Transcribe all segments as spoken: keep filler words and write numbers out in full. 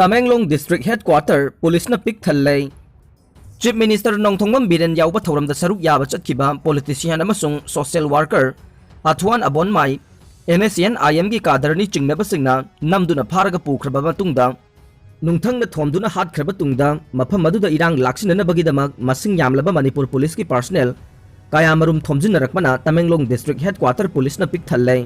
Tamenglong District Headquarter ꯄꯨꯂꯤꯁꯅ ꯄꯤꯛ ꯊꯜꯂꯦ꯫ Chief Minister ꯅꯣꯡꯊꯣꯡꯕꯝ ꯕꯤꯔꯦꯟ ꯌꯥꯎꯕ ꯊꯧꯔꯝꯗ ꯁꯔꯨꯛ ꯌꯥꯕ ꯆꯠꯈꯤꯕ politician ꯑꯃꯁꯨꯡ social worker ꯑꯊ꯭ꯋꯥꯟ ꯑꯕꯣꯟꯃꯥꯏ, NSCN-IM-ꯒꯤ cadre-ꯅꯤ ꯆꯤꯡꯅꯕꯁꯤꯡꯅ ꯅꯝꯗꯨꯅ ꯐꯥꯔꯒ ꯄꯨꯈ꯭ꯔꯕ ꯃꯇꯨꯡꯗ, ꯅꯨꯡꯊꯪꯅ ꯊꯣꯝꯗꯨꯅ ꯍꯥꯠꯈ꯭ꯔꯕ ꯇꯨꯡꯗ, ꯃꯐꯝ ꯑꯗꯨꯗ ꯏꯔꯥꯡ ꯂꯥꯛꯁꯤꯟꯅꯅꯕꯒꯤꯗꯃꯛ ꯃꯁꯤꯡ ꯌꯥꯝꯂꯕ ꯃꯅꯤꯄꯨꯔ ꯄꯨꯂꯤꯁꯀꯤ personnel ꯀꯌꯥꯃꯔꯨꯝ ꯊꯣꯝꯖꯤꯟꯅꯔꯛꯄꯅ ꯇꯃꯦꯡꯂꯣꯡ District Headquarter ꯄꯨꯂꯤꯁꯅ ꯄꯤꯛ ꯊꯜꯂꯦ꯫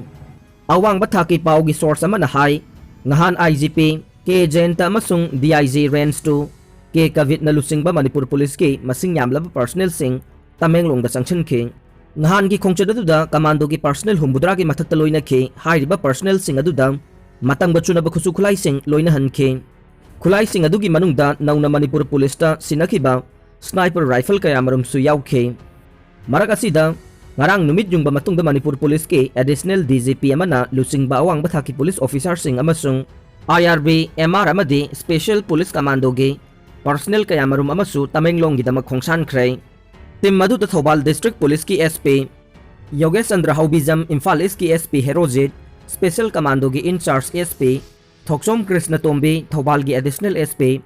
ꯑꯋꯥꯡꯕ ꯊꯥꯛꯀꯤ ꯄꯥꯎꯒꯤ source ꯑꯃꯅ ꯍꯥꯏ, ꯉꯍꯥꯟ IGP K ꯖꯌꯟꯇ ꯑꯃꯁꯨꯡ DIG Range two K ꯀꯕꯤꯠꯅ ꯂꯨꯆꯤꯡꯕ ꯃꯅꯤꯄꯨꯔ ꯄꯨꯂꯤꯁꯀꯤ ꯃꯁꯤꯡ ꯌꯥꯝꯂꯕ personnel-ꯁꯤꯡ ꯇꯃꯦꯡꯂꯣꯡꯗ ꯆꯪꯁꯤꯟꯈꯤ꯫ ꯉꯍꯥꯟꯒꯤ ꯈꯣꯡꯆꯠ ꯑꯗꯨꯗ commandoꯒꯤ personnel ꯍꯨꯝꯐꯨꯇꯔꯥꯒꯤ ꯃꯊꯛꯇ ꯂꯣꯏꯅꯈꯤ꯫ ꯍꯥꯏꯔꯤꯕ personnel-ꯁꯤꯡ ꯑꯗꯨꯗ ꯃꯇꯝꯒ ꯆꯨꯅꯕ ꯈꯨꯠꯁꯨ ꯈꯨꯠꯂꯥꯏꯁꯤꯡ ꯂꯣꯏꯅꯍꯟꯈꯤ꯫ ꯈꯨꯠꯂꯥꯏꯁꯤꯡ ꯑꯗꯨꯒꯤ ꯃꯅꯨꯡꯗ ꯅꯧꯅ ꯃꯅꯤꯄꯨꯔ ꯄꯨꯂꯤꯁꯇ ꯁꯤꯟꯅꯈꯤꯕ sniper rifle ꯀꯌꯥꯃꯔꯨꯝꯁꯨ ꯌꯥꯎꯈꯤ꯫ ꯃꯔꯛ ꯑꯁꯤꯗ, ꯉꯔꯥꯡ ꯅꯨꯃꯤꯠ ꯌꯨꯡꯕ ꯃꯇꯨꯡꯗ ꯃꯅꯤꯄꯨꯔ ꯄꯨꯂꯤꯁꯀꯤ additional DGP ꯑꯃꯅ ꯂꯨꯆꯤꯡꯕ ꯑꯋꯥꯡꯕ ꯊꯥꯛꯀꯤ ꯄꯨꯂꯤꯁ officer-ꯁꯤꯡ ꯑꯃꯁꯨꯡ IRB, MR ꯑꯃꯗꯤ Special Police Commandoꯒꯤ personnel ꯀꯌꯥꯃꯔꯨꯝ ꯑꯃꯁꯨ ꯇꯃꯦꯡꯂꯣꯡꯒꯤꯗꯃꯛ ꯈꯣꯡꯁꯥꯟꯈ꯭ꯔꯦ꯫ Team ꯑꯗꯨꯗ Thoubal District Police-ꯀꯤ SP ꯌꯣꯒꯦꯁ Chandra ꯍꯥꯎꯕꯤꯖꯝ, Imphal East-ꯀꯤ SP Herojit, Special Commandoꯒꯤ in-charge SP ꯊꯣꯛꯆꯣꯝ ꯀ꯭ꯔꯤꯁꯅꯇꯣꯝꯕꯤ, ꯊꯧꯕꯥꯜꯒꯤ additional SP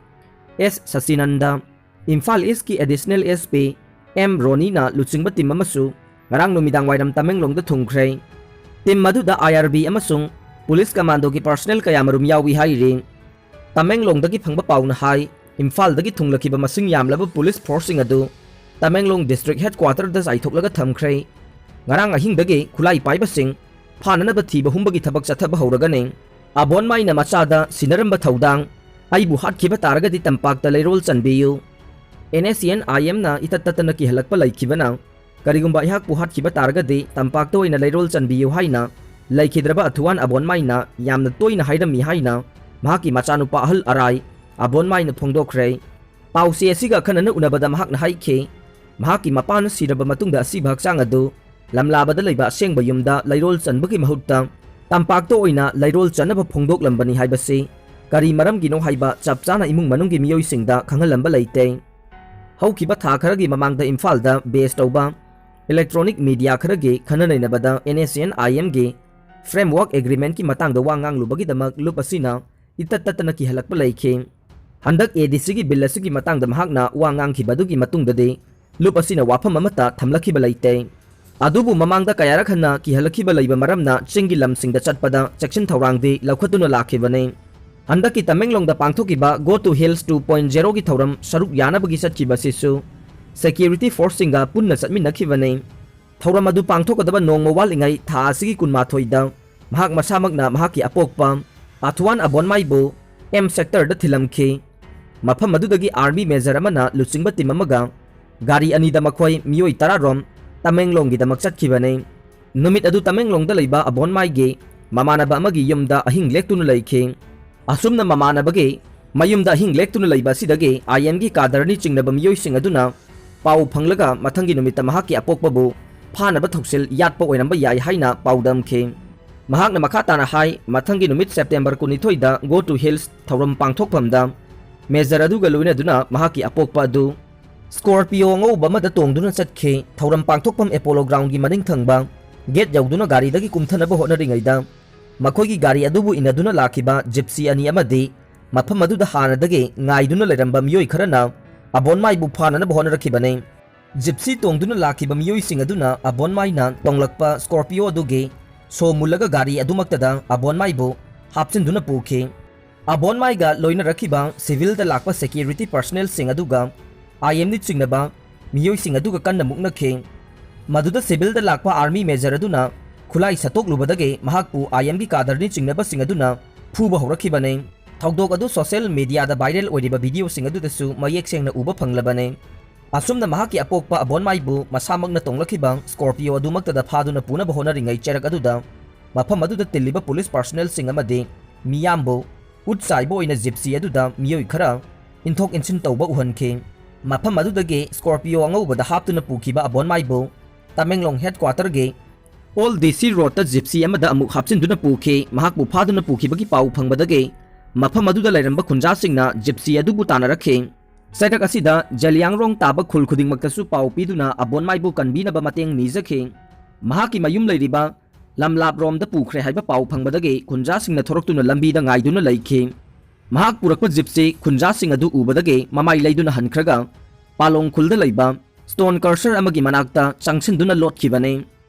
S ꯁꯆꯤꯅꯟꯗ, Imphal East-ꯀꯤ additional SP M ꯔꯣꯅꯤꯅ ꯂꯨꯆꯤꯡꯕ team ꯑꯃꯁꯨ ꯉꯔꯥꯡ ꯅꯨꯃꯤꯗꯥꯡ ꯋꯥꯏꯔꯝ ꯇꯃꯦꯡꯂꯣꯡꯗ ꯊꯨꯡꯈ꯭ꯔꯦ꯫ Team ꯑꯗꯨꯗ IRB ꯑꯃꯁꯨꯡ police commandoꯒꯤ personnel ꯀꯌꯥꯃꯔꯨꯝ ꯌꯥꯎꯏ ꯍꯥꯏꯔꯤ꯫ ꯇꯃꯦꯡꯂꯣꯡꯗꯒꯤ ꯐꯪꯕ ꯄꯥꯎꯅ ꯍꯥꯏ, ꯏꯝꯐꯥꯜꯗꯒꯤ ꯊꯨꯡꯂꯈꯤꯕ ꯃꯁꯤꯡ ꯌꯥꯝꯂꯕ police force-ꯁꯤꯡ ꯑꯗꯨ ꯇꯃꯦꯡꯂꯣꯡ District Headquarter-ꯗ ꯆꯥꯏꯊꯣꯛꯂꯒ ꯊꯝꯈ꯭ꯔꯦ꯫ ꯉꯔꯥꯡ ꯑꯍꯤꯡꯗꯒꯤ ꯈꯨꯠꯂꯥꯏ ꯄꯥꯏꯕꯁꯤꯡ ꯐꯥꯅꯅꯕ ꯊꯤꯕ ꯍꯨꯝꯕꯒꯤ ꯊꯕꯛ ꯆꯠꯊꯕ ꯍꯧꯔꯒꯅꯤ꯫ ꯑꯕꯣꯟꯃꯥꯏꯅ ꯃꯆꯥꯗ ꯁꯤꯟꯅꯔꯝꯕ ꯊꯧꯗꯥꯡ, "ꯑꯩꯕꯨ ꯍꯥꯠꯈꯤꯕ ꯇꯥꯔꯒꯗꯤ ꯇꯝꯄꯥꯛꯇ ꯂꯩꯔꯣꯜ ꯆꯟꯕꯤꯌꯨ꯫ NSCN-IM-ꯅ ꯏꯇꯠ ꯇꯠꯇꯅ ꯀꯤꯍꯜꯂꯛꯄ ꯂꯩꯈꯤꯕꯅ, ꯀꯔꯤꯒꯨꯝꯕ ꯑꯩꯍꯥꯛꯄꯨ ꯍꯥꯠꯈꯤꯕ ꯇꯥꯔꯒꯗꯤ ꯇꯝꯄꯥꯛꯇ ꯑꯣꯏꯅ ꯂꯩꯔꯣꯜ ꯆꯟꯕꯤꯌꯨ" ꯍꯥꯏꯅ ꯂꯩꯈꯤꯗ꯭ꯔꯕ ꯑꯊꯨꯋꯥꯟ ꯑꯕꯣꯟꯃꯥꯏꯅ ꯌꯥꯝꯅ ꯇꯣꯏꯅ ꯍꯥꯏꯔꯝꯃꯤ ꯍꯥꯏꯅ ꯃꯍꯥꯛꯀꯤ ꯃꯆꯥꯅꯨꯄꯥ ꯑꯍꯜ ꯑꯔꯥꯏ ꯑꯕꯣꯟꯃꯥꯏꯅ ꯐꯣꯡꯗꯣꯛꯈ꯭ꯔꯦ꯫ ꯄꯥꯎꯆꯦ ꯑꯁꯤꯒ ꯑꯈꯟꯅꯅ ꯎꯅꯕꯗ ꯃꯍꯥꯛꯅ ꯍꯥꯏꯈꯤ, ꯃꯍꯥꯛꯀꯤ ꯃꯄꯥꯅ ꯁꯤꯔꯕ ꯃꯇꯨꯡꯗ ꯑꯁꯤꯕ ꯍꯛꯆꯥꯡ ꯑꯗꯨ ꯂꯝꯂꯥꯕꯗ ꯂꯩꯕ ꯑꯁꯦꯡꯕ ꯌꯨꯝꯗ ꯂꯩꯔꯣꯜ ꯆꯟꯕꯒꯤ ꯃꯍꯨꯠꯇ ꯇꯝꯄꯥꯛꯇ ꯑꯣꯏꯅ ꯂꯩꯔꯣꯜ ꯆꯟꯅꯕ ꯐꯣꯡꯗꯣꯛꯂꯝꯕꯅꯤ ꯍꯥꯏꯕꯁꯤ ꯀꯔꯤ ꯃꯔꯝꯒꯤꯅꯣ ꯍꯥꯏꯕ ꯆꯞ ꯆꯥꯅ ꯏꯃꯨꯡ ꯃꯅꯨꯡꯒꯤ ꯃꯤꯑꯣꯏꯁꯤꯡꯗ ꯈꯪꯍꯜꯂꯝꯕ ꯂꯩꯇꯦ꯫ ꯍꯧꯈꯤꯕ ꯊꯥ ꯈꯔꯒꯤ ꯃꯃꯥꯡꯗ ꯏꯝꯐꯥꯜꯗ base ꯇꯧꯕ electronic media ꯈꯔꯒꯤ ꯈꯟꯅ ꯅꯩꯅꯕꯗ NSCN-IM-ꯒꯤ framework agreement-ꯀꯤ ꯃꯇꯥꯡꯗ ꯋꯥ ꯉꯥꯡꯂꯨꯕꯒꯤꯗꯃꯛ ꯂꯨꯞ ꯑꯁꯤꯅ ꯏꯇꯠ ꯇꯠꯇꯅ ꯀꯤꯍꯜꯂꯛꯄ ꯂꯩꯈꯤ꯫ ꯍꯟꯗꯛ ADCꯒꯤ bill ꯑꯁꯤꯒꯤ ꯃꯇꯥꯡꯗ ꯃꯍꯥꯛꯅ ꯋꯥ ꯉꯥꯡꯈꯤꯕ ꯑꯗꯨꯒꯤ ꯃꯇꯨꯡꯗꯗꯤ ꯂꯨꯞ ꯑꯁꯤꯅ ꯋꯥꯐꯝ ꯑꯃꯠꯇ ꯊꯝꯂꯛꯈꯤꯕ ꯂꯩꯇꯦ꯫ ꯑꯗꯨꯕꯨ ꯃꯃꯥꯡꯗ ꯀꯌꯥꯔꯛ ꯍꯟꯅ ꯀꯤꯍꯜꯂꯛꯈꯤꯕ ꯂꯩꯕ ꯃꯔꯝꯅ ꯆꯤꯡꯒꯤ ꯂꯝꯁꯤꯡꯗ ꯆꯠꯄꯗ ꯆꯦꯛꯁꯤꯟ ꯊꯧꯔꯥꯡꯗꯤ ꯂꯧꯈꯠꯇꯨꯅ ꯂꯥꯛꯈꯤꯕꯅꯤ꯫ ꯍꯟꯗꯛꯀꯤ ꯇꯃꯦꯡꯂꯣꯡꯗ ꯄꯥꯡꯊꯣꯛꯈꯤꯕ Go to Hills two point zeroꯒꯤ ꯊꯧꯔꯝ ꯁꯔꯨꯛ ꯌꯥꯅꯕꯒꯤ ꯆꯠꯈꯤꯕ ꯑꯁꯤꯁꯨ security forceꯁꯤꯡꯒ ꯄꯨꯟꯅ ꯆꯠꯃꯤꯟꯅꯈꯤꯕꯅꯤ꯫ ꯊꯧꯔꯝ ꯑꯗꯨ ꯄꯥꯡꯊꯣꯛꯀꯗꯕ ꯅꯣꯡꯃ ꯋꯥꯠꯂꯤꯉꯩ ꯊꯥ ꯑꯁꯤꯒꯤ ꯀꯨꯟꯃꯥꯊꯣꯏꯗ ꯃꯍꯥꯛ ꯃꯁꯥꯃꯛꯅ ꯃꯍꯥꯛꯀꯤ ꯑꯄꯣꯛꯄ ꯑꯊꯨꯋꯥꯟ ꯑꯕꯣꯟꯃꯥꯏꯕꯨ M sectorꯗ ꯊꯤꯜꯂꯝꯈꯤ꯫ ꯃꯐꯝ ꯑꯗꯨꯗꯒꯤ army major ꯑꯃꯅ ꯂꯨꯆꯤꯡꯕ team ꯑꯃꯒ ꯒꯥꯔꯤ ꯑꯅꯤꯗ ꯃꯈꯣꯏ ꯃꯤꯑꯣꯏ ꯇꯔꯥ ꯔꯣꯝ ꯇꯃꯦꯡꯂꯣꯡꯒꯤꯗꯃꯛ ꯆꯠꯈꯤꯕꯅꯤ꯫ ꯅꯨꯃꯤꯠ ꯑꯗꯨ ꯇꯃꯦꯡꯂꯣꯡꯗ ꯂꯩꯕ ꯑꯕꯣꯟꯃꯥꯏꯒꯤ ꯃꯃꯥꯟꯅꯕ ꯑꯃꯒꯤ ꯌꯨꯝꯗ ꯑꯍꯤꯡ ꯂꯦꯛꯇꯨꯅ ꯂꯩꯈꯤ꯫ ꯑꯁꯨꯝꯅ ꯃꯃꯥꯟꯅꯕꯒꯤ ꯃꯌꯨꯝꯗ ꯑꯍꯤꯡ ꯂꯦꯛꯇꯨꯅ ꯂꯩꯕ ꯑꯁꯤꯗꯒꯤ IMꯒꯤ cadreꯅꯤ ꯆꯤꯡꯅꯕ ꯃꯤꯑꯣꯏꯁꯤꯡ ꯑꯗꯨꯅ ꯄꯥꯎ ꯐꯪꯂꯒ ꯃꯊꯪꯒꯤ ꯅꯨꯃꯤꯠꯇ ꯃꯍꯥꯛꯀꯤ ꯑꯄꯣꯛꯄꯕꯨ ꯐꯥꯅꯕ ꯊꯧꯁꯤꯜ ꯌꯥꯠꯄ ꯑꯣꯏꯔꯝꯕ ꯌꯥꯏ ꯍꯥꯏꯅ ꯄꯥꯎꯗꯝꯈꯤ꯫ ꯃꯍꯥꯛꯅ ꯃꯈꯥ ꯇꯥꯅ ꯍꯥꯏ, ꯃꯊꯪꯒꯤ ꯅꯨꯃꯤꯠ September ꯀꯨꯟꯅꯤꯊꯣꯏꯗ Go to Hills ꯊꯧꯔꯝ ꯄꯥꯡꯊꯣꯛꯐꯝꯗ major ꯑꯗꯨꯒ ꯂꯣꯏꯅꯗꯨꯅ ꯃꯍꯥꯛꯀꯤ ꯑꯄꯣꯛꯄ ꯑꯗꯨ Scorpio ꯑꯉꯧꯕ ꯑꯃꯗ ꯇꯣꯡꯗꯨꯅ ꯆꯠꯈꯤ꯫ ꯊꯧꯔꯝ ꯄꯥꯡꯊꯣꯛꯐꯝ Apollo groundꯒꯤ ꯃꯅꯤꯡ ꯊꯪꯕ gate ꯌꯧꯗꯨꯅ ꯒꯥꯔꯤꯗꯒꯤ ꯀꯨꯝꯊꯅꯕ ꯍꯣꯠꯅꯔꯤꯉꯩꯗ ꯃꯈꯣꯏꯒꯤ ꯒꯥꯔꯤ ꯑꯗꯨꯕꯨ ꯏꯟꯅꯗꯨꯅ ꯂꯥꯛꯈꯤꯕ Gypsy ꯑꯅꯤ ꯑꯃꯗꯤ ꯃꯐꯝ ꯑꯗꯨꯗ ꯍꯥꯟꯅꯗꯒꯤ ꯉꯥꯏꯗꯨꯅ ꯂꯩꯔꯝꯕ ꯃꯤꯑꯣꯏ ꯈꯔꯅ ꯑꯕꯣꯟꯃꯥꯏꯕꯨ ꯐꯥꯅꯅꯕ ꯍꯣꯠꯅꯔꯛꯈꯤꯕꯅꯤ꯫ Gypsy ꯇꯣꯡꯗꯨꯅ ꯂꯥꯛꯈꯤꯕ ꯃꯤꯑꯣꯏꯁꯤꯡ ꯑꯗꯨꯅ ꯑꯕꯣꯟꯃꯥꯏꯅ ꯇꯣꯡꯂꯛꯄ Scorpio ꯑꯗꯨꯒꯤ ꯁꯣ ꯃꯨꯜꯂꯒ ꯒꯥꯔꯤ ꯑꯗꯨꯃꯛꯇꯗ ꯑꯕꯣꯟꯃꯥꯏꯕꯨ ꯍꯥꯞꯆꯤꯟꯗꯨꯅ ꯄꯨꯈꯤ꯫ ꯑꯕꯣꯟꯃꯥꯏꯒ ꯂꯣꯏꯅꯔꯛꯈꯤꯕ civilꯗ ꯂꯥꯛꯄ security personnelꯁꯤꯡ ꯑꯗꯨꯒ IMꯅꯤ ꯆꯤꯡꯅꯕ ꯃꯤꯑꯣꯏꯁꯤꯡ ꯑꯗꯨꯒ ꯀꯟꯅ ꯃꯨꯛꯅꯈꯤ꯫ ꯃꯗꯨꯗ civilꯗ ꯂꯥꯛꯄ army major ꯑꯗꯨꯅ ꯈꯨꯠꯂꯥꯏ ꯁꯠꯇꯣꯛꯂꯨꯕꯗꯒꯤ ꯃꯍꯥꯛꯄꯨ IMꯒꯤ cadreꯅꯤ ꯆꯤꯡꯅꯕꯁꯤꯡ ꯑꯗꯨꯅ ꯐꯨꯕ ꯍꯧꯔꯛꯈꯤꯕꯅꯤ꯫ ꯊꯧꯗꯣꯛ ꯑꯗꯨ social mediaꯗ viral ꯑꯣꯏꯔꯤꯕ videoꯁꯤꯡ ꯑꯗꯨꯗꯁꯨ ꯃꯌꯦꯛ ꯁꯦꯡꯅ ꯎꯕ ꯐꯪꯂꯕꯅꯤ꯫ ꯑꯁꯨꯝꯅ ꯃꯍꯥꯛꯀꯤ ꯑꯄꯣꯛꯄ ꯑꯕꯣꯟꯃꯥꯏꯕꯨ ꯃꯁꯥꯃꯛꯅ ꯇꯣꯡꯂꯛꯈꯤꯕ Scorpio ꯑꯗꯨꯃꯛꯇꯗ ꯐꯥꯗꯨꯅ ꯄꯨꯅꯕ ꯍꯣꯠꯅꯔꯤꯉꯩ ꯆꯔꯛ ꯑꯗꯨꯗ ꯃꯐꯝ ꯑꯗꯨꯗ ꯇꯤꯜꯂꯤꯕ police personnelꯁꯤꯡ ꯑꯃꯗꯤ ꯃꯤꯌꯥꯝꯕꯨ ꯎꯠ ꯆꯥꯏꯕ ꯑꯣꯏꯅ Gypsy ꯑꯗꯨꯗ ꯃꯤꯑꯣꯏ ꯈꯔ ꯏꯟꯊꯣꯛ ꯏꯟꯁꯤꯟ ꯇꯧꯕ ꯎꯍꯟꯈꯤ꯫ ꯃꯐꯝ ꯑꯗꯨꯗꯒꯤ Scorpio ꯑꯉꯧꯕꯗ ꯍꯥꯞꯇꯨꯅ ꯄꯨꯈꯤꯕ ꯑꯕꯣꯟꯃꯥꯏꯕꯨ ꯇꯃꯦꯡꯂꯣꯡ headquarterꯒꯤ Old DC roadꯇ Gypsy ꯑꯃꯗ ꯑꯃꯨꯛ ꯍꯥꯞꯆꯤꯟꯗꯨꯅ ꯄꯨꯈꯤ꯫ ꯃꯍꯥꯛꯄꯨ ꯐꯥꯗꯨꯅ ꯄꯨꯈꯤꯕꯒꯤ ꯄꯥꯎ ꯐꯪꯕꯗꯒꯤ ꯃꯐꯝ ꯑꯗꯨꯗ ꯂꯩꯔꯝꯕ ꯈꯨꯟꯖꯥꯁꯤꯡꯅ Gypsy ꯑꯗꯨꯕꯨ ꯇꯥꯟꯅꯔꯛꯈꯤ꯫ ꯆꯩꯔꯛ ꯑꯁꯤꯗ ꯖꯦꯂꯤꯌꯥꯡꯔꯣꯡ ꯇꯥꯕ ꯈꯨꯜ ꯈꯨꯗꯤꯡꯃꯛꯇꯁꯨ ꯄꯥꯎ ꯄꯤꯗꯨꯅ ꯑꯕꯣꯟꯃꯥꯏꯕꯨ ꯀꯟꯕꯤꯅꯕ ꯃꯇꯦꯡ ꯅꯤꯖꯈꯤ꯫ ꯃꯍꯥꯛꯀꯤ ꯃꯌꯨꯝ ꯂꯩꯔꯤꯕ ꯂꯝꯂꯥꯞꯔꯣꯝꯗ ꯄꯨꯈ꯭ꯔꯦ ꯍꯥꯏꯕ ꯄꯥꯎ ꯐꯪꯕꯗꯒꯤ ꯈꯨꯟꯖꯥꯁꯤꯡꯅ ꯊꯣꯔꯛꯇꯨꯅ ꯂꯝꯕꯤꯗ ꯉꯥꯏꯗꯨꯅ ꯂꯩꯈꯤ꯫ ꯃꯍꯥꯛ ꯄꯨꯔꯛꯄ ꯖꯤꯞꯁꯤ ꯈꯨꯟꯖꯥꯁꯤꯡ ꯑꯗꯨ ꯎꯕꯗꯒꯤ ꯃꯃꯥꯏ ꯂꯩꯗꯨꯅ ꯍꯟꯈ꯭ꯔꯒ ꯄꯥꯂꯣꯡ ꯈꯨꯜꯗ ꯂꯩꯕ ꯁ꯭ꯇꯣꯟ ꯀꯔꯁꯔ ꯑꯃꯒꯤ ꯃꯅꯥꯛꯇ ꯆꯪꯁꯤꯟꯗꯨꯅ ꯂꯣꯠꯈꯤꯕꯅꯤ꯫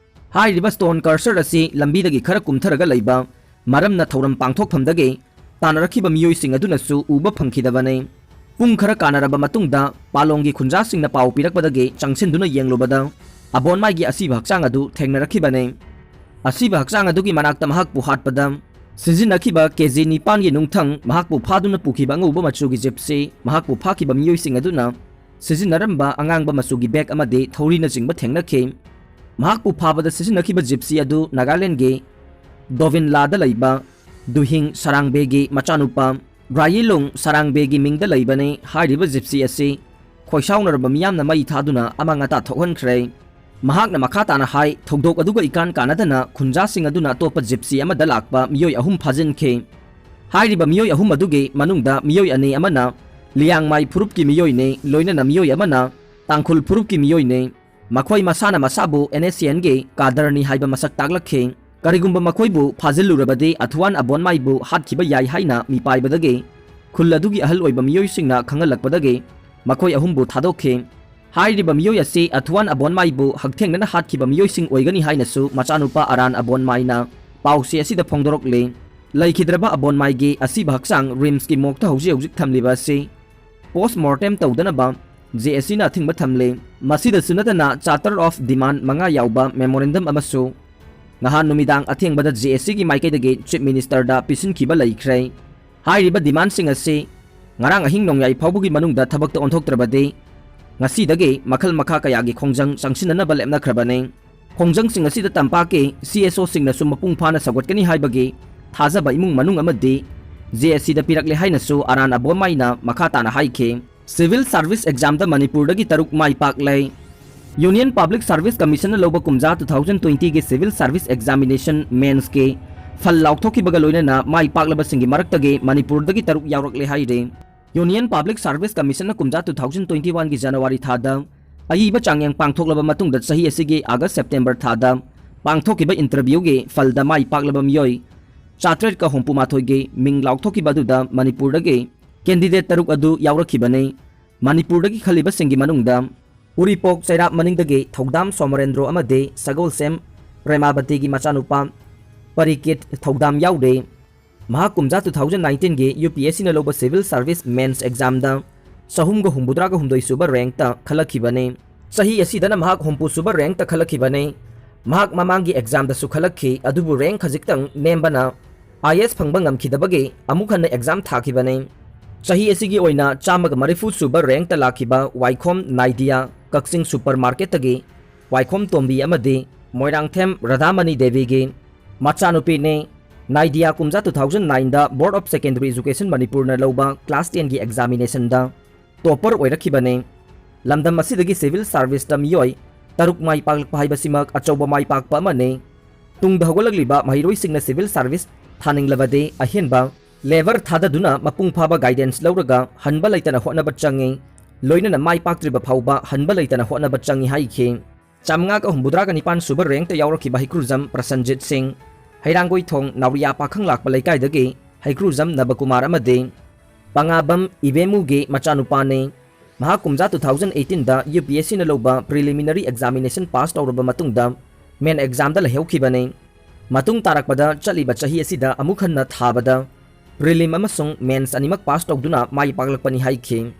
ꯍꯥꯏꯔꯤꯕ ꯁ꯭ꯇꯣꯟ ꯀꯔꯁꯔ ꯑꯁꯤ ꯂꯝꯕꯤꯗꯒꯤ ꯈꯔ ꯀꯨꯝꯊꯔꯒ ꯂꯩꯕ ꯃꯔꯝꯅ ꯊꯧꯔꯝ ꯄꯥꯡꯊꯣꯛꯐꯝꯗꯒꯤ ꯇꯥꯟꯅꯔꯛꯈꯤꯕ ꯃꯤꯑꯣꯏꯁꯤꯡ ꯑꯗꯨꯅꯁꯨ ꯎꯕ ꯐꯪꯈꯤꯗꯕꯅꯤ꯫ ꯄꯨꯡ ꯈꯔ ꯀꯥꯟꯅꯔꯕ ꯃꯇꯨꯡꯗ ꯄꯥꯂꯣꯡꯒꯤ ꯈꯨꯟꯖꯥꯁꯤꯡꯅ ꯄꯥꯎ ꯄꯤꯔꯛꯄꯗꯒꯤ ꯆꯪꯁꯤꯟꯗꯨꯅ ꯌꯦꯡꯂꯨꯕꯗ ꯑꯕꯣꯟꯃꯥꯏꯒꯤ ꯑꯁꯤꯕ ꯍꯛꯆꯥꯡ ꯑꯗꯨ ꯊꯦꯡꯅꯔꯛꯈꯤꯕꯅꯤ꯫ ꯑꯁꯤꯕ ꯍꯛꯆꯥꯡ ꯑꯗꯨꯒꯤ ꯃꯅꯥꯛꯇ ꯃꯍꯥꯛꯄꯨ ꯍꯥꯠꯄꯗ ꯁꯤꯖꯤꯟꯅꯈꯤꯕ ꯀꯦ ꯖꯤ ꯅꯤꯄꯥꯟꯒꯤ ꯅꯨꯡꯊꯪ, ꯃꯍꯥꯛꯄꯨ ꯐꯥꯗꯨꯅ ꯄꯨꯈꯤꯕ ꯑꯉꯧꯕ ꯃꯆꯨꯒꯤ ꯖꯤꯞꯁꯤ, ꯃꯍꯥꯛꯄꯨ ꯐꯥꯈꯤꯕ ꯃꯤꯑꯣꯏꯁꯤꯡ ꯑꯗꯨꯅ ꯁꯤꯖꯤꯟꯅꯔꯝꯕ ꯑꯉꯥꯡꯕ ꯃꯆꯨꯒꯤ ꯕꯦꯒ ꯑꯃꯗꯤ ꯊꯧꯔꯤꯅꯆꯤꯡꯕ ꯊꯦꯡꯅꯈꯤ꯫ ꯃꯍꯥꯛꯄꯨ ꯐꯥꯕꯗ ꯁꯤꯖꯤꯟꯅꯈꯤꯕ ꯖꯤꯞꯁꯤ ꯑꯗꯨ ꯅꯥꯒꯥꯂꯦꯟꯗꯒꯤ ꯗꯣꯕꯤꯟꯂꯥꯗ ꯂꯩꯕ ꯗꯨꯍꯤꯡ ꯁꯔꯥꯡꯕꯦꯒꯤ ꯃꯆꯥꯅꯨꯄꯥ ꯔꯥꯌꯦꯂꯨꯡ ꯁꯔꯥꯡꯕꯦꯒꯤ ꯃꯤꯡꯗ ꯂꯩꯕꯅꯤ꯫ ꯍꯥꯏꯔꯤꯕ ꯖꯤꯞꯁꯤ ꯑꯁꯤ ꯈꯣꯏꯁꯥꯎꯅꯔꯕ ꯃꯤꯌꯥꯝꯅ ꯃꯩ ꯊꯥꯗꯨꯅ ꯑꯃꯥꯡ ꯑꯇꯥ ꯊꯣꯛꯍꯟꯈ꯭ꯔꯦ꯫ ꯃꯍꯥꯛꯅ ꯃꯈꯥ ꯇꯥꯅ ꯍꯥꯏ, ꯊꯧꯗꯣꯛ ꯑꯗꯨꯒ ꯏꯀꯥꯟ ꯀꯥꯟꯅꯗꯅ ꯈꯨꯟꯖꯥꯁꯤꯡ ꯑꯗꯨꯅ ꯑꯇꯣꯞꯄ ꯖꯤꯞꯁꯤ ꯑꯃꯗ ꯂꯥꯛꯄ ꯃꯤꯑꯣꯏ ꯑꯍꯨꯝ ꯐꯥꯖꯤꯟꯈꯤ꯫ ꯍꯥꯏꯔꯤꯕ ꯃꯤꯑꯣꯏ ꯑꯍꯨꯝ ꯑꯗꯨꯒꯤ ꯃꯅꯨꯡꯗ ꯃꯤꯑꯣꯏ ꯑꯅꯤ ꯑꯃꯅ ꯂꯤꯌꯥꯡꯃꯥꯏ ꯐꯨꯔꯨꯞꯀꯤ ꯃꯤꯑꯣꯏꯅꯤ, ꯂꯣꯏꯅꯅ ꯃꯤꯑꯣꯏ ꯑꯃꯅ ꯇꯥꯡꯈꯨꯜ ꯐꯨꯔꯨꯞꯀꯤ ꯃꯤꯑꯣꯏꯅꯤ꯫ ꯃꯈꯣꯏ ꯃꯁꯥꯅ ꯃꯁꯥꯕꯨ ꯑꯦꯟ ꯑꯦꯁ ꯁꯤ ꯑꯦꯟꯒꯤ ꯀꯥꯗꯔꯅꯤ ꯍꯥꯏꯕ ꯃꯁꯛ ꯇꯥꯛꯂꯛꯈꯤ꯫ ꯀꯔꯤꯒꯨꯝꯕ ꯃꯈꯣꯏꯕꯨ ꯐꯥꯖꯤꯜꯂꯨꯔꯕꯗꯤ ꯑꯊꯨꯋꯥꯟ ꯑꯕꯣꯟꯃꯥꯏꯕꯨ ꯍꯥꯠꯈꯤꯕ ꯌꯥꯏ ꯍꯥꯏꯅ ꯃꯤꯄꯥꯏꯕꯗꯒꯤ ꯈꯨꯜ ꯑꯗꯨꯒꯤ ꯑꯍꯜ ꯑꯣꯏꯕ ꯃꯤꯑꯣꯏꯁꯤꯡꯅ ꯈꯪꯍꯜꯂꯛꯄꯗꯒꯤ ꯃꯈꯣꯏ ꯑꯍꯨꯝꯕꯨ ꯊꯥꯗꯣꯛꯈꯤ꯫ ꯍꯥꯏꯔꯤꯕ ꯃꯤꯑꯣꯏ ꯑꯁꯤ ꯑꯊꯨꯋꯥꯟ ꯑꯕꯣꯟꯃꯥꯏꯕꯨ ꯍꯛꯊꯦꯡꯅꯅ ꯍꯥꯠꯈꯤꯕ ꯃꯤꯑꯣꯏꯁꯤꯡ ꯑꯣꯏꯒꯅꯤ ꯍꯥꯏꯅꯁꯨ ꯃꯆꯥꯅꯨꯄꯥ ꯑꯔꯥꯟ ꯑꯕꯣꯟꯃꯥꯏꯅ ꯄꯥꯎꯆꯦ ꯑꯁꯤꯗ ꯐꯣꯡꯗꯣꯔꯛꯂꯤ꯫ ꯂꯩꯈꯤꯗ꯭ꯔꯕ ꯑꯕꯣꯟꯃꯥꯏꯒꯤ ꯑꯁꯤꯕ ꯍꯛꯆꯥꯡ ꯔꯤꯝꯁꯀꯤ ꯃꯣꯔꯒꯇ ꯍꯧꯖꯤꯛ ꯍꯧꯖꯤꯛ ꯊꯝꯂꯤꯕ ꯑꯁꯤ ꯄꯣꯁ ꯃꯣꯔꯇꯦꯝ ꯇꯧꯗꯅꯕ ꯖꯦ ꯑꯦꯁ ꯁꯤꯅ ꯑꯊꯤꯡꯕ ꯊꯝꯂꯤ꯫ ꯃꯁꯤꯗꯁꯨ ꯅꯠꯇꯅ ꯆꯥꯔꯇꯔ ꯑꯣꯐ ꯗꯤꯃꯥꯟ ꯃꯉꯥ ꯌꯥꯎꯕ ꯃꯦꯃꯣꯔꯦꯟꯗꯝ ꯑꯃꯁꯨ ꯅꯍꯥꯟ ꯅꯨꯃꯤꯗꯥꯡ ꯑꯊꯦꯡꯕꯗ ꯖꯦ ꯑꯦꯁ ꯁꯤꯒꯤ ꯃꯥꯏꯀꯩꯗꯒꯤ ꯆꯤꯐ ꯃꯤꯅꯤꯁꯇꯔꯗ ꯄꯤꯁꯤꯟꯈꯤꯕ ꯂꯩꯈ꯭ꯔꯦ꯫ ꯍꯥꯏꯔꯤꯕ ꯗꯤꯃꯥꯟꯁꯤꯡ ꯑꯁꯤ ꯉꯔꯥꯡ ꯑꯍꯤꯡ ꯅꯣꯡꯌꯥꯏ ꯐꯥꯎꯕꯒꯤ ꯃꯅꯨꯡꯗ ꯊꯕꯛꯇ ꯑꯣꯟꯊꯣꯛꯇ꯭ꯔꯕꯗꯤ ꯉꯁꯤꯗꯒꯤ ꯃꯈꯜ ꯃꯈꯥ ꯀꯌꯥꯒꯤ ꯈꯣꯡꯖꯪ ꯆꯪꯁꯤꯟꯅꯅꯕ ꯂꯦꯞꯅꯈ꯭ꯔꯕꯅꯤ꯫ ꯈꯣꯡꯖꯪꯁꯤꯡ ꯑꯁꯤꯗ ꯇꯝꯄꯥꯛꯀꯤ ꯁꯤ ꯑꯦꯁ ꯑꯣꯁꯤꯡꯅꯁꯨ ꯃꯄꯨꯡ ꯐꯥꯅ ꯁꯧꯒꯠꯀꯅꯤ ꯍꯥꯏꯕꯒꯤ ꯊꯥꯖꯕ ꯏꯃꯨꯡ ꯃꯅꯨꯡ ꯑꯃꯗꯤ ꯖꯦ ꯑꯦꯁ ꯁꯤꯗ ꯄꯤꯔꯛꯂꯦ ꯍꯥꯏꯅꯁꯨ ꯑꯔꯥꯟ ꯑꯕꯣꯟꯃꯥꯏꯅ ꯃꯈꯥ ꯇꯥꯅ ꯍꯥꯏꯈꯤ꯫ ꯁꯤꯚꯤꯜ ꯁꯥꯔꯚꯤꯁ ꯑꯦꯛꯖꯥꯝꯗ ꯃꯅꯤꯄꯨꯔꯗꯒꯤ ꯇꯔꯨꯛ ꯃꯥꯏ ꯄꯥꯛꯂꯦ꯫ ꯌꯨꯅꯤꯌꯟ ꯄꯕ꯭ꯂꯤꯛ ꯁꯥꯔꯚꯤꯁ ꯀꯃꯤꯁꯟꯅ ꯂꯧꯕ ꯀꯨꯝꯖꯥ two thousand twenty ꯒꯤ ꯁꯤꯚꯤꯜ ꯁꯥꯔꯚꯤꯁ ꯑꯦꯛꯖꯥꯃꯤꯅꯦꯁꯟ ꯃꯦꯟꯁꯀꯤ ꯐꯜ ꯂꯥꯎꯊꯣꯛꯈꯤꯕꯒ ꯂꯣꯏꯅꯅ ꯃꯥꯏ ꯄꯥꯛꯂꯕꯁꯤꯡꯒꯤ ꯃꯔꯛꯇꯒꯤ ꯃꯅꯤꯄꯨꯔꯗꯒꯤ ꯇꯔꯨꯛ ꯌꯥꯎꯔꯛꯂꯦ ꯍꯥꯏꯔꯤ꯫ ꯌꯨꯅꯤꯌꯟ ꯄꯕ꯭ꯂꯤꯛ ꯁꯥꯔꯚꯤꯁ ꯀꯃꯤꯁꯟꯅ ꯀꯨꯝꯖꯥ two thousand twenty one ꯒꯤ ꯖꯅꯋꯥꯔꯤ ꯊꯥꯗ ꯑꯏꯕ ꯆꯥꯡꯌꯦꯡ ꯄꯥꯡꯊꯣꯛꯂꯕ ꯃꯇꯨꯡꯗ ꯆꯍꯤ ꯑꯁꯤꯒꯤ ꯑꯥꯒꯁ ꯁꯦꯞꯇꯦꯝꯕꯔ ꯊꯥꯗ ꯄꯥꯡꯊꯣꯛꯈꯤꯕ interview ꯒꯤ ꯐꯜꯗ ꯃꯥꯏ ꯄꯥꯛꯂꯕ ꯃꯤꯑꯣꯏ ꯆꯥꯇ꯭ꯔꯦꯠꯀ ꯍꯨꯝꯐꯨ ꯃꯥꯊꯣꯏꯒꯤ ꯃꯤꯡ ꯂꯥꯎꯊꯣꯛꯈꯤꯕ ꯑꯗꯨꯗ ꯃꯅꯤꯄꯨꯔꯗꯒꯤ candidate ꯇꯔꯨꯛ ꯑꯗꯨ ꯌꯥꯎꯔꯛꯈꯤꯕꯅꯤ꯫ ꯃꯅꯤꯄꯨꯔꯗꯒꯤ ꯈꯜꯂꯤꯕꯁꯤꯡꯒꯤ ꯃꯅꯨꯡꯗ ꯎꯔꯤꯄꯣꯛ ꯆꯩꯔꯥꯛ ꯃꯅꯤꯡꯗꯒꯤ ꯊꯧꯗꯥꯝ ꯁꯣꯃꯔꯦꯟꯗ꯭ꯔꯣ ꯑꯃꯗꯤ ꯁꯒꯣꯜꯁꯦꯝ ꯄ꯭ꯔꯦꯃꯥꯕꯇꯤꯒꯤ ꯃꯆꯥꯅꯨꯄꯥ ꯄꯔꯤꯀꯤꯠ ꯊꯧꯗꯥꯝ ꯌꯥꯎꯔꯤ꯫ ꯃꯍꯥꯛ ꯀꯨꯝꯖꯥ two thousand nineteen ꯒꯤ U P S C ꯅ ꯂꯧꯕ civil service mains exam ꯗ ꯆꯍꯨꯝꯒ ꯍꯨꯝꯐꯨꯇꯔꯥꯒ ꯍꯨꯝꯗꯣꯏ ꯁꯨꯕ rank ꯇ ꯈꯜꯂꯛꯈꯤꯕꯅꯤ꯫ ꯆꯍꯤ ꯑꯁꯤꯗꯅ ꯃꯍꯥꯛ ꯍꯨꯝꯐꯨ ꯁꯨꯕ rank ꯇ ꯈꯜꯂꯛꯈꯤꯕꯅꯤ꯫ ꯃꯍꯥꯛ ꯃꯃꯥꯡꯒꯤ exam ꯗꯁꯨ ꯈꯜꯂꯛꯈꯤ, ꯑꯗꯨꯕꯨ rank ꯈꯖꯤꯛꯇꯪ ꯅꯦꯝꯕꯅ I A S ꯐꯪꯕ ꯉꯝꯈꯤꯗꯕꯒꯤ ꯑꯃꯨꯛ ꯍꯟꯅ exam ꯊꯥꯈꯤꯕꯅꯤ꯫ ꯆꯍꯤ ꯑꯁꯤꯒꯤ ꯑꯣꯏꯅ ꯆꯥꯝꯃꯒ ꯃꯔꯤꯐꯨ ꯁꯨꯕ rank ꯇ ꯂꯥꯛꯈꯤꯕ ꯋꯥꯏꯈꯣꯝ ꯅꯥꯏꯗꯤꯌꯥ, ꯀꯛꯆꯤꯡ supermarket ꯇꯒꯤ ꯋꯥꯏꯈꯣꯝ ꯇꯣꯝꯕꯤ ꯑꯃꯗꯤ ꯃꯣꯏꯔꯥꯡꯊꯦꯝ ꯔꯥꯙꯥꯃꯅꯤ ꯗꯦꯕꯤꯒꯤ ꯃꯆꯥꯅꯨꯄꯤꯅꯤ꯫ ꯅꯥꯏꯗꯤꯌꯥ ꯀꯨꯝꯖꯥ two thousand nine the Board of Secondary Education ꯃꯅꯤꯄꯨꯔꯅ ꯂꯧꯕ class ten ꯒꯤ examination ꯗ topper ꯑꯣꯏꯔꯛꯈꯤꯕꯅꯤ꯫ ꯂꯝꯗꯝ ꯑꯁꯤꯗꯒꯤ civil service ꯇ ꯃꯤꯑꯣꯏ ꯇꯔꯨꯛ ꯃꯥꯏ ꯄꯥꯛꯂꯛꯄ ꯍꯥꯏꯕꯁꯤꯃꯛ ꯑꯆꯧꯕ ꯃꯥꯏ ꯄꯥꯛꯄ ꯑꯃꯅꯤ꯫ ꯇꯨꯡꯗ ꯍꯧꯒꯠꯂꯛꯂꯤꯕ ꯃꯍꯩꯔꯣꯏꯁꯤꯡꯅ civil service ꯊꯥꯅꯤꯡꯂꯕꯗꯤ ꯑꯍꯦꯟꯕ labour ꯊꯥꯗꯗꯨꯅ ꯃꯄꯨꯡ ꯐꯥꯕ guidance ꯂꯧꯔꯒ ꯍꯟꯕ ꯂꯩꯇꯅ ꯍꯣꯠꯅꯕ ꯆꯪꯏ꯫ ꯂꯣꯏꯅꯅ ꯃꯥꯏ ꯄꯥꯛꯇ꯭ꯔꯤꯕ ꯐꯥꯎꯕ ꯍꯟꯕ ꯂꯩꯇꯅ ꯍꯣꯠꯅꯕ ꯆꯪꯏ ꯍꯥꯏꯈꯤ꯫ ꯆꯥꯃꯉꯥꯒ ꯍꯨꯝꯐꯨꯇꯔꯥꯒ ꯅꯤꯄꯥꯟ ꯁꯨꯕ rank ꯇ ꯌꯥꯎꯔꯛꯈꯤꯕ ꯍꯩꯀ꯭ꯔꯨꯖꯝ ꯄ꯭ꯔꯁꯟꯖꯤꯠ ꯁꯤꯡ, ꯍꯩꯔꯥꯡꯒꯣꯏꯊꯣꯡ ꯅꯥꯎꯔꯤꯌꯥ ꯄꯥꯈꯪ ꯂꯥꯛꯄ ꯂꯩꯀꯥꯏꯗꯒꯤ ꯍꯩꯀ꯭ꯔꯨꯖꯝ ꯅꯕꯀꯨꯃꯥꯔ ꯑꯃꯗꯤ ꯄꯉꯥꯕꯝ ꯏꯕꯦꯃꯨꯒꯤ ꯃꯆꯥꯅꯨꯄꯥꯅꯤ꯫ ꯃꯍꯥꯛ ꯀꯨꯝꯖꯥ two thousand eighteen ꯗ U P S C ꯅ ꯂꯧꯕ preliminary examination pass ꯇꯧꯔꯕ ꯃꯇꯨꯡꯗ main exam ꯗ ꯂꯩꯍꯧꯈꯤꯕꯅꯤ꯫ ꯃꯇꯨꯡ ꯇꯥꯔꯛꯄꯗ ꯆꯠꯂꯤꯕ ꯆꯍꯤ ꯑꯁꯤꯗ ꯑꯃꯨꯛ ꯍꯟꯅ ꯊꯥꯕꯗ prelim ꯑꯃꯁꯨꯡ mains ꯑꯅꯤꯃꯛ pass ꯇꯧꯗꯨꯅ ꯃꯥꯏ ꯄꯥꯛꯂꯛꯄꯅꯤ ꯍꯥꯏꯈꯤ꯫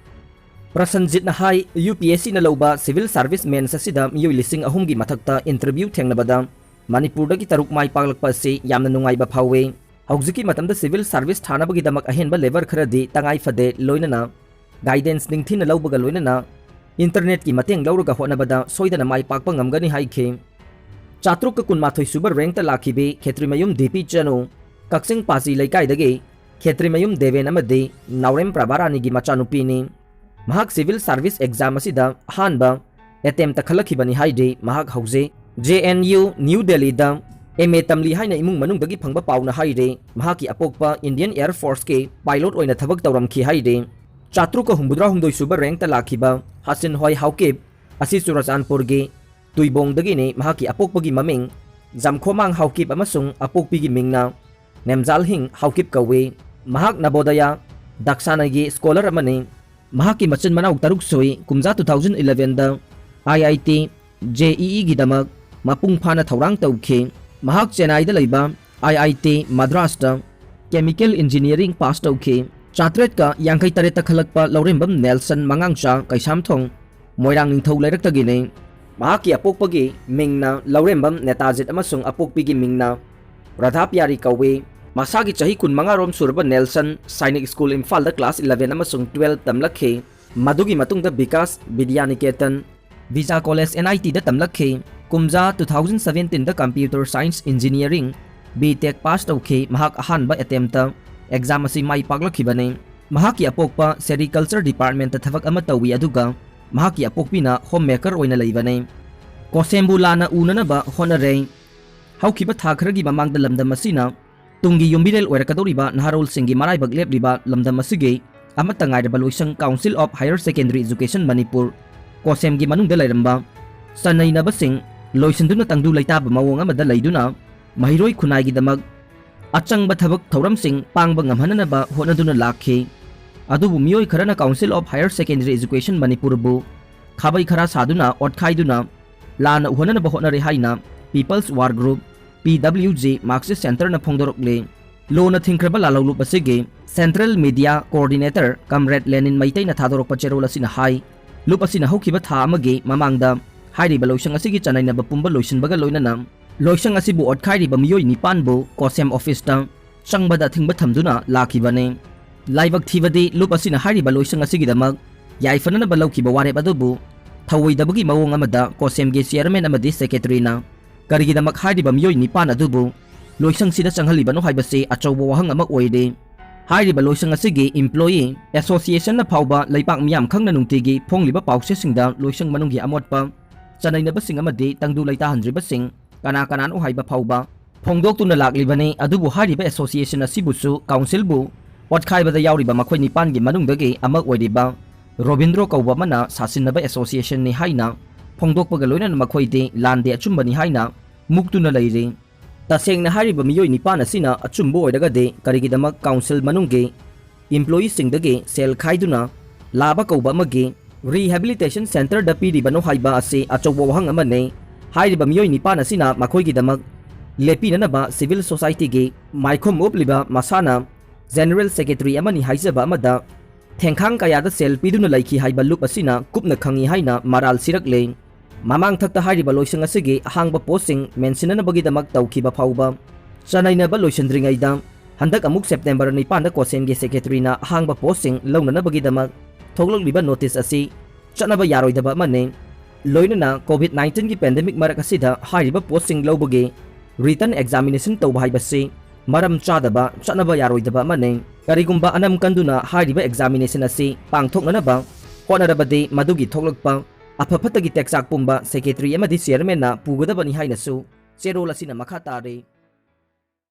ꯄ꯭ꯔꯁꯟꯖꯤꯠꯅ ꯍꯥꯏ, U P S C ꯅ ꯂꯧꯕ civil service mains ꯑꯁꯤꯗ ꯃꯤꯑꯣꯏ ꯂꯤꯁꯤꯡ ꯑꯍꯨꯝꯒꯤ ꯃꯊꯛꯇ interview ꯊꯦꯡꯅꯕꯗ ꯃꯅꯤꯄꯨꯔꯗꯒꯤ ꯇꯔꯨꯛ ꯃꯥꯏ ꯄꯥꯛꯂꯛꯄ ꯑꯁꯤ ꯌꯥꯝꯅ ꯅꯨꯡꯉꯥꯏꯕ ꯐꯥꯎꯏ꯫ ꯍꯧꯖꯤꯛꯀꯤ ꯃꯇꯝꯗ civil service ꯊꯥꯅꯕꯒꯤꯗꯃꯛ ꯑꯍꯦꯟꯕ labour ꯈꯔꯗꯤ ꯇꯉꯥꯏ ꯐꯗꯦ, ꯂꯣꯏꯅꯅ guidance ꯅꯤꯡꯊꯤꯅ ꯂꯧꯕꯒ ꯂꯣꯏꯅꯅ internet ꯀꯤ ꯃꯇꯦꯡ ꯂꯧꯔꯒ ꯍꯣꯠꯅꯕꯗ ꯁꯣꯏꯗꯅ ꯃꯥꯏ ꯄꯥꯛꯄ ꯉꯝꯒꯅꯤ ꯍꯥꯏꯈꯤ꯫ ꯆꯥꯇ꯭ꯔꯨꯛꯀ ꯀꯨꯟꯃꯥꯊꯣꯏ ꯁꯨꯕ rank ꯇ ꯂꯥꯛꯈꯤꯕꯤ ꯈꯦꯇ꯭ꯔꯤꯃꯌꯨꯝ ꯗꯤꯄꯤ ꯆꯅꯨ, ꯀꯛꯆꯤꯡ ꯄꯥꯖꯤ ꯂꯩꯀꯥꯏꯗꯒꯤ ꯈꯦꯇ꯭ꯔꯤꯃꯌꯨꯝ ꯗꯦꯕꯦꯟ ꯑꯃꯗꯤ ꯅꯥꯎꯔꯦꯝ ꯄ꯭ꯔꯚꯥꯔꯥꯅꯤꯒꯤ ꯃꯆꯥꯅꯨꯄꯤꯅꯤ꯫ ꯃꯍꯥꯛ civil service exam ꯑꯁꯤꯗ ꯑꯍꯥꯟꯕ attempt ꯈꯜꯂꯛꯈꯤꯕꯅꯤ ꯍꯥꯏꯔꯤ꯫ ꯃꯍꯥꯛ ꯍꯧꯖꯤꯛ J N U New Delhi the M A ꯇꯝꯂꯤ ꯍꯥꯏꯅ ꯏꯃꯨꯡ ꯃꯅꯨꯡꯗꯒꯤ ꯐꯪꯕ ꯄꯥꯎꯅ ꯍꯥꯏꯔꯤ꯫ ꯃꯍꯥꯛꯀꯤ ꯑꯄꯣꯛꯄ Indian Air Force ꯀꯤ pilot ꯑꯣꯏꯅ ꯊꯕꯛ ꯇꯧꯔꯝꯈꯤ ꯍꯥꯏꯔꯤ꯫ ꯆꯥꯇ꯭ꯔꯨꯛꯀ ꯍꯨꯝꯐꯨꯇꯔꯥ ꯍꯨꯝꯗꯣꯏ ꯁꯨꯕ rank ꯇ ꯂꯥꯛꯈꯤꯕ ꯍꯥꯁꯤꯟ ꯍꯣꯏ ꯍꯥꯎꯀꯤꯞ ꯑꯁꯤ ꯆꯨꯔꯆꯥꯟꯄꯨꯔꯒꯤ ꯇꯨꯏꯕꯣꯡꯗꯒꯤꯅꯤ꯫ ꯃꯍꯥꯛꯀꯤ ꯑꯄꯣꯛꯄꯒꯤ ꯃꯃꯤꯡ ꯖꯝꯈꯣꯃꯥꯡ ꯍꯥꯎꯀꯤꯞ ꯑꯃꯁꯨꯡ ꯑꯄꯣꯛꯄꯤꯒꯤ ꯃꯤꯡꯅ ꯅꯦꯝꯖꯥꯜꯍꯤꯡ ꯍꯥꯎꯀꯤꯞ ꯀꯧꯏ꯫ ꯃꯍꯥꯛ ꯅꯕꯣꯗꯌꯥ ꯗꯥꯛꯁꯥꯅꯥꯒꯤ ꯁ꯭ꯀꯣꯂꯔ ꯑꯃꯅꯤ꯫ ꯃꯍꯥꯛꯀꯤ ꯃꯆꯤꯟ ꯃꯅꯥꯎ ꯇꯔꯨꯛ ꯁꯨꯏ꯫ ꯀꯨꯝꯖꯥ two thousand elevenꯗ IIT JEEꯒꯤꯗꯃꯛ ꯃꯄꯨꯡ ꯐꯥꯅ ꯊꯧꯔꯥꯡ ꯇꯧꯈꯤ꯫ ꯃꯍꯥꯛ ꯆꯦꯟꯅꯥꯏꯗ ꯂꯩꯕ IIT ꯃꯗ꯭ꯔꯥꯁꯇ chemical engineering pass ꯇꯧꯈꯤ꯫ ꯆꯥꯇ꯭ꯔꯦꯠꯀ ꯌꯥꯡꯈꯩ ꯇꯔꯦꯠꯇ ꯈꯜꯂꯛꯄ ꯂꯧꯔꯦꯝꯕꯝ ꯅꯦꯜꯁꯟ ꯃꯉꯥꯡꯆꯥ ꯀꯩꯁꯥꯝꯊꯣꯡ ꯃꯣꯏꯔꯥꯡ ꯅꯤꯡꯊꯧ ꯂꯩꯔꯛꯇꯒꯤꯅꯤ꯫ ꯃꯍꯥꯛꯀꯤ ꯑꯄꯣꯛꯄꯒꯤ ꯃꯤꯡꯅ ꯂꯧꯔꯦꯝꯕꯝ ꯅꯦꯇꯥꯖꯤꯠ ꯑꯃꯁꯨꯡ ꯑꯄꯣꯛꯄꯤꯒꯤ ꯃꯤꯡꯅ ꯔꯥꯙꯥ ꯄꯤꯌꯥꯔꯤ ꯀꯧꯏ꯫ ꯃꯁꯥꯒꯤ ꯆꯍꯤ ꯀꯨꯟꯃꯉꯥ ꯔꯣꯝ ꯁꯨꯔꯕ ꯅꯦꯜꯁꯟ ꯁꯥꯏꯅꯤꯛ ꯁ꯭ꯀꯨꯜ ꯏꯝꯐꯥꯜꯗ class eleven ꯑꯃꯁꯨꯡ twelve ꯇꯝꯂꯛꯈꯤ꯫ ꯃꯗꯨꯒꯤ ꯃꯇꯨꯡꯗ ꯕꯤꯀꯥꯁ ꯕꯤꯗ꯭ꯌꯥꯅꯤꯀꯦꯇꯟ, ꯚꯤꯖꯥ ꯀꯣꯂꯦꯖ NITꯗ ꯇꯝꯂꯛꯈꯤ꯫ ꯀꯨꯝꯖꯥ two thousand seventeenꯗ computer science engineering B Tech pass ꯇꯧꯈꯤ꯫ ꯃꯍꯥꯛ ꯑꯍꯥꯟꯕ attemptꯇ exam ꯑꯁꯤ ꯃꯥꯏ ꯄꯥꯛꯂꯛꯈꯤꯕꯅꯤ꯫ ꯃꯍꯥꯛꯀꯤ ꯑꯄꯣꯛꯄ sericulture departmentꯇ ꯊꯕꯛ ꯑꯃ ꯇꯧꯏ, ꯑꯗꯨꯒ ꯃꯍꯥꯛꯀꯤ ꯑꯄꯣꯛꯄꯤꯅ homemaker ꯑꯣꯏꯅ ꯂꯩꯕꯅꯤ꯫ ꯀꯣꯁꯦꯝꯕꯨ ꯂꯥꯟꯅ ꯎꯅꯅꯕ ꯍꯣꯠꯅꯔꯦ꯫ ꯍꯧꯈꯤꯕ ꯊꯥ ꯈꯔꯒꯤ ꯃꯃꯥꯡꯗ ꯂꯝꯗꯝ ꯑꯁꯤꯅ ꯇꯨꯡꯒꯤ ꯌꯨꯝꯕꯤꯔꯦꯜ ꯑꯣꯏꯔꯛꯀꯗꯧꯔꯤꯕ ꯅꯍꯥꯔꯣꯜꯁꯤꯡꯒꯤ ꯃꯔꯥꯏꯕꯛ ꯂꯦꯞꯂꯤꯕ ꯂꯝꯗꯝ ꯑꯁꯤꯒꯤ ꯑꯃꯠꯇ ꯉꯥꯏꯔꯕ ꯂꯣꯏꯁꯪ Council of Higher Secondary Education Manipur, ꯀꯣꯁꯦꯝꯒꯤ ꯃꯅꯨꯡꯗ ꯂꯩꯔꯝꯕ ꯆꯠꯅꯩꯅꯕꯁꯤꯡ ꯂꯣꯏꯁꯤꯟꯗꯨꯅ ꯇꯪꯗꯨ ꯂꯩꯇꯥꯕ ꯃꯑꯣꯡ ꯑꯃꯗ ꯂꯩꯗꯨꯅ ꯃꯍꯩꯔꯣꯏ ꯈꯨꯟꯅꯥꯏꯒꯤꯗꯃꯛ ꯑꯆꯪꯕ ꯊꯕꯛ ꯊꯧꯔꯝꯁꯤꯡ ꯄꯥꯡꯕ ꯉꯝꯍꯟꯅꯅꯕ ꯍꯣꯠꯅꯗꯨꯅ ꯂꯥꯛꯈꯤ꯫ ꯑꯗꯨꯕꯨ ꯃꯤꯑꯣꯏ ꯈꯔꯅ Council of Higher Secondary Education ꯃꯅꯤꯄꯨꯔꯕꯨ ꯈꯥꯕꯩ ꯈꯔꯥ ꯁꯥꯗꯨꯅ ꯑꯣꯠꯈꯥꯏꯗꯨꯅ ꯂꯥꯟꯅ ꯎꯍꯟꯅꯅꯕ ꯍꯣꯠꯅꯔꯦ ꯍꯥꯏꯅ People's War Group, PWG, Marxist Centreꯅ ꯐꯣꯡꯗꯣꯔꯛꯂꯤ꯫ ꯂꯣꯅ ꯊꯤꯡꯈ꯭ꯔꯕ ꯂꯥꯜꯍꯧꯂꯨꯞ ꯑꯁꯤꯒꯤ Central Media Coordinator Comrade Lenin ꯃꯩꯇꯩꯅ ꯊꯥꯗꯣꯔꯛꯄ ꯆꯦꯔꯣꯜ ꯑꯁꯤꯅ ꯍꯥꯏ, ꯂꯨꯞ ꯑꯁꯤꯅ ꯍꯧꯈꯤꯕ ꯊꯥ ꯑꯃꯒꯤ ꯃꯃꯥꯡꯗ ꯍꯥꯏꯔꯤꯕ ꯂꯣꯏꯁꯪ ꯑꯁꯤꯒꯤ ꯆꯅꯩꯅꯕ ꯄꯨꯝꯕ ꯂꯣꯏꯁꯤꯟꯕꯒ ꯂꯣꯏꯅꯅ ꯂꯣꯏꯁꯪ ꯑꯁꯤꯕꯨ ꯑꯣꯠꯈꯥꯏꯔꯤꯕ ꯃꯤꯑꯣꯏ ꯅꯤꯄꯥꯟꯕꯨ ꯀꯣꯁꯦꯝ officeꯇ ꯆꯪꯕꯗ ꯑꯊꯤꯡꯕ ꯊꯝꯗꯨꯅ ꯂꯥꯛꯈꯤꯕꯅꯤ꯫ ꯂꯥꯏꯕꯛ ꯊꯤꯕꯗꯤ, ꯂꯨꯞ ꯑꯁꯤꯅ ꯍꯥꯏꯔꯤꯕ ꯂꯣꯏꯁꯪ ꯑꯁꯤꯒꯤꯗꯃꯛ ꯌꯥꯏꯐꯅꯅꯕ ꯂꯧꯈꯤꯕ ꯋꯥꯔꯦꯞ ꯑꯗꯨꯕꯨ ꯊꯧꯑꯣꯏꯗꯕꯒꯤ ꯃꯑꯣꯡ ꯑꯃꯗ ꯀꯣꯁꯦꯝꯒꯤ chairman ꯑꯃꯗꯤ secretaryꯅ ꯀꯔꯤꯒꯤꯗꯃꯛ ꯍꯥꯏꯔꯤꯕ ꯃꯤꯑꯣꯏ ꯅꯤꯄꯥꯟ ꯑꯗꯨꯕꯨ ꯂꯣꯏꯁꯪꯁꯤꯗ ꯆꯪꯍꯜꯂꯤꯕꯅꯣ ꯍꯥꯏꯕꯁꯤ ꯑꯆꯧꯕ ꯋꯥꯍꯪ ꯑꯃ ꯑꯣꯏꯔꯤ꯫ ꯍꯥꯏꯔꯤꯕ ꯂꯣꯏꯁꯪ ꯑꯁꯤꯒꯤ employee associationꯅ ꯐꯥꯎꯕ ꯂꯩꯄꯥꯛ ꯃꯤꯌꯥꯝ ꯈꯪꯅ ꯅꯨꯡꯇꯤꯒꯤ ꯐꯣꯡꯂꯤꯕ ꯄꯥꯎꯆꯦꯁꯤꯡꯗ ꯂꯣꯏꯁꯪ ꯃꯅꯨꯡꯒꯤ ꯑꯃꯣꯠꯄ ꯆꯅꯩꯅꯕꯁꯤꯡ ꯑꯃꯗꯤ ꯇꯪꯗꯨ ꯂꯩꯇꯥꯍꯟꯗ꯭ꯔꯤꯕꯁꯤꯡ ꯀꯅꯥ ꯀꯅꯥꯅꯣ ꯍꯥꯏꯕ ꯐꯥꯎꯕ ꯐꯣꯡꯗꯣꯛꯇꯨꯅ ꯂꯥꯛꯂꯤꯕꯅꯤ꯫ ꯑꯗꯨꯕꯨ ꯍꯥꯏꯔꯤꯕ association ꯑꯁꯤꯕꯨꯁꯨ councilꯕꯨ ꯑꯣꯠꯈꯥꯏꯕꯗ ꯌꯥꯎꯔꯤꯕ ꯃꯈꯣꯏ ꯅꯤꯄꯥꯟꯒꯤ ꯃꯅꯨꯡꯗꯒꯤ ꯑꯃ ꯑꯣꯏꯔꯤꯕ ꯔꯣꯕꯤꯟꯗ꯭ꯔꯣ ꯀꯧꯕ ꯑꯃꯅ ꯁꯥꯁꯤꯟꯅꯕ associationꯅꯤ ꯍꯥꯏꯅ ꯐꯣꯡꯗꯣꯛꯄꯒ ꯂꯣꯏꯅꯅ ꯃꯈꯣꯏꯗꯤ ꯂꯥꯟꯗꯦ, ꯑꯆꯨꯝꯕꯅꯤ ꯍꯥꯏꯅ ꯃꯨꯛꯇꯨꯅ ꯂꯩꯔꯤ꯫ ꯇꯁꯦꯡꯅ ꯍꯥꯏꯔꯤꯕ ꯃꯤꯑꯣꯏ ꯅꯤꯄꯥꯟ ꯑꯁꯤꯅ ꯑꯆꯨꯝꯕ ꯑꯣꯏꯔꯒꯗꯤ ꯀꯔꯤꯒꯤꯗꯃꯛ ꯀꯥꯎꯟꯁꯤꯜ ꯃꯅꯨꯡꯒꯤ ꯏꯝꯄ꯭ꯂꯣꯌꯤꯁꯤꯡꯗꯒꯤ ꯁꯦꯜ ꯈꯥꯏꯗꯨꯅ ꯂꯥꯕ ꯀꯧꯕ ꯑꯃꯒꯤ ꯔꯤꯍꯦꯕꯤꯂꯤꯇꯦꯁꯟ ꯁꯦꯟꯇꯔꯗ ꯄꯤꯔꯤꯕꯅꯣ ꯍꯥꯏꯕ ꯑꯁꯤ ꯑꯆꯧꯕ ꯋꯥꯍꯪ ꯑꯃꯅꯤ꯫ ꯍꯥꯏꯔꯤꯕ ꯃꯤꯑꯣꯏ ꯅꯤꯄꯥꯟ ꯑꯁꯤꯅ ꯃꯈꯣꯏꯒꯤꯗꯃꯛ ꯂꯦꯞꯄꯤꯅꯅꯕ ꯁꯤꯚꯤꯜ ꯁꯣꯁꯥꯏꯇꯤꯒꯤ ꯃꯥꯏꯈꯨꯝ ꯎꯞꯂꯤꯕ ꯃꯁꯥꯅ ꯖꯦꯅꯔꯦꯜ ꯁꯦꯀ꯭ꯔꯦꯇꯔꯤ ꯑꯃꯅꯤ ꯍꯥꯏꯖꯕ ꯑꯃꯗ ꯊꯦꯡꯈꯥꯡ ꯀꯌꯥꯗ ꯁꯦꯜ ꯄꯤꯗꯨꯅ ꯂꯩꯈꯤ ꯍꯥꯏꯕ ꯂꯨꯞ ꯑꯁꯤꯅ ꯀꯨꯞꯅ ꯈꯪꯏ ꯍꯥꯏꯅ ꯃꯔꯥꯜ ꯁꯤꯔꯛꯂꯦ꯫ ꯃꯃꯥꯡꯊꯛꯇ ꯍꯥꯏꯔꯤꯕ ꯂꯣꯏꯁꯪ ꯑꯁꯤꯒꯤ ꯑꯍꯥꯡꯕ ꯄꯣꯁꯁꯤꯡ ꯃꯦꯟꯁꯤꯟꯅꯅꯕꯒꯤꯗꯃꯛ ꯇꯧꯈꯤꯕ ꯐꯥꯎꯕ ꯆꯅꯩꯅꯕ ꯂꯣꯏꯁꯤꯟꯗ꯭ꯔꯤꯉꯩꯗ, ꯍꯟꯗꯛ ꯑꯃꯨꯛ ꯁꯦꯞꯇꯦꯝꯕꯔ ꯅꯤꯄꯥꯟꯗ ꯀꯣꯁꯦꯝꯒꯤ ꯁꯦꯀ꯭ꯔꯦꯇꯔꯤꯅ ꯑꯍꯥꯡꯕ ꯄꯣꯁꯁꯤꯡ ꯂꯧꯅꯅꯕꯒꯤꯗꯃꯛ ꯊꯣꯛꯂꯛꯂꯤꯕ ꯅꯣꯇꯤꯁ ꯑꯁꯤ ꯆꯠꯅꯕ ꯌꯥꯔꯣꯏꯗꯕ ꯑꯃꯅꯤ꯫ ꯂꯣꯏꯅꯅ ꯀꯣꯚꯤꯗ ꯅꯥꯏꯟꯇꯤꯟꯒꯤ ꯄꯦꯟꯗꯦꯃꯤꯛ ꯃꯔꯛ ꯑꯁꯤꯗ ꯍꯥꯏꯔꯤꯕ ꯄꯣꯁꯁꯤꯡ ꯂꯧꯕꯒꯤ ꯔꯤꯇꯟ ꯑꯦꯛꯖꯥꯃꯤꯅꯦꯁꯟ ꯇꯧꯕ ꯍꯥꯏꯕꯁꯤ ꯃꯔꯝ ꯆꯥꯗꯕ, ꯆꯠꯅꯕ ꯌꯥꯔꯣꯏꯗꯕ ꯑꯃꯅꯤ꯫ ꯀꯔꯤꯒꯨꯝꯕ ꯑꯅꯝ ꯀꯟꯗꯨꯅ ꯍꯥꯏꯔꯤꯕ ꯑꯦꯛꯖꯥꯃꯤꯅꯦꯁꯟ ꯑꯁꯤ ꯄꯥꯡꯊꯣꯛꯅꯅꯕ ꯍꯣꯠꯅꯔꯕꯗꯤ, ꯃꯗꯨꯒꯤ ꯊꯣꯛꯂꯛꯄ ꯑꯐ ꯐꯠꯇꯒꯤ ꯇꯦꯛꯆꯥꯛ ꯄꯨꯝꯕ ꯁꯦꯀ꯭ꯔꯦꯇꯔꯤ ꯑꯃꯗꯤ ꯆꯤꯌꯔꯃꯦꯟꯅ ꯄꯨꯒꯗꯕꯅꯤ ꯍꯥꯏꯅꯁꯨ ꯆꯦꯔꯣꯜ ꯑꯁꯤꯅ ꯃꯈꯥ ꯇꯥꯔꯤ꯫